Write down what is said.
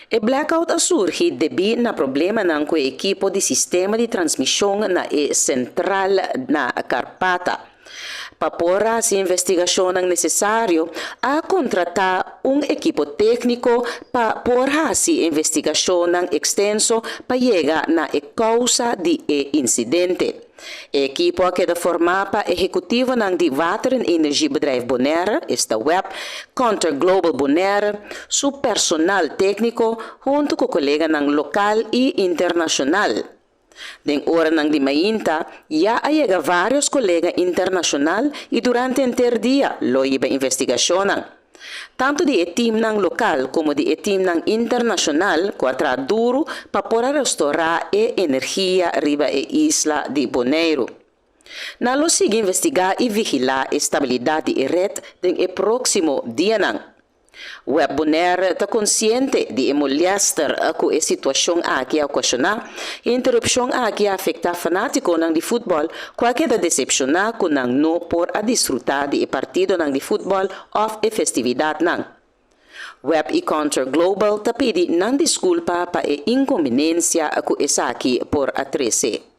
E blackout a surgi debí na problemanan ku e ekipo di sistema di transmishon na e sentral na Karpata. Pa por hasi investigashonnan nesesario, a kontratá un ekipo tékniko pa por hasi investigashonnan ekstenso pa yega na e kousa di e insidente. E ekipo a keda formá pa ehekutivonan di Water en Energiebedrijf Bonaire, esta WEB, Contour Global Bonaire, su personal tékniko huntu ku koleganan lokal i internashonal. Den oranan di mainta ya a yega vários kolega internashonal i durante henter dia lo hiba investigashonnan. Tantu di e timnan lokal komo di e timnan internashonal ku a traha duru pa por a restorá e energia riba e isla di Boneiru. Nan lo sigui investigá i vigilá e stabilidat di e ret den e próksimo dianan. Web Bonaire ta konsiente di e molèster ku e situashon aki a okashoná. E interupshon aki a afektá fanátikonan di futbòl ku a keda desepshoná ku nan no por a disfrutá di e partidonan di futbòl òf e festividatnan. Web i Contour Global ta pidi nan diskulpa pa e inkonbinensia ku esaki por a trese.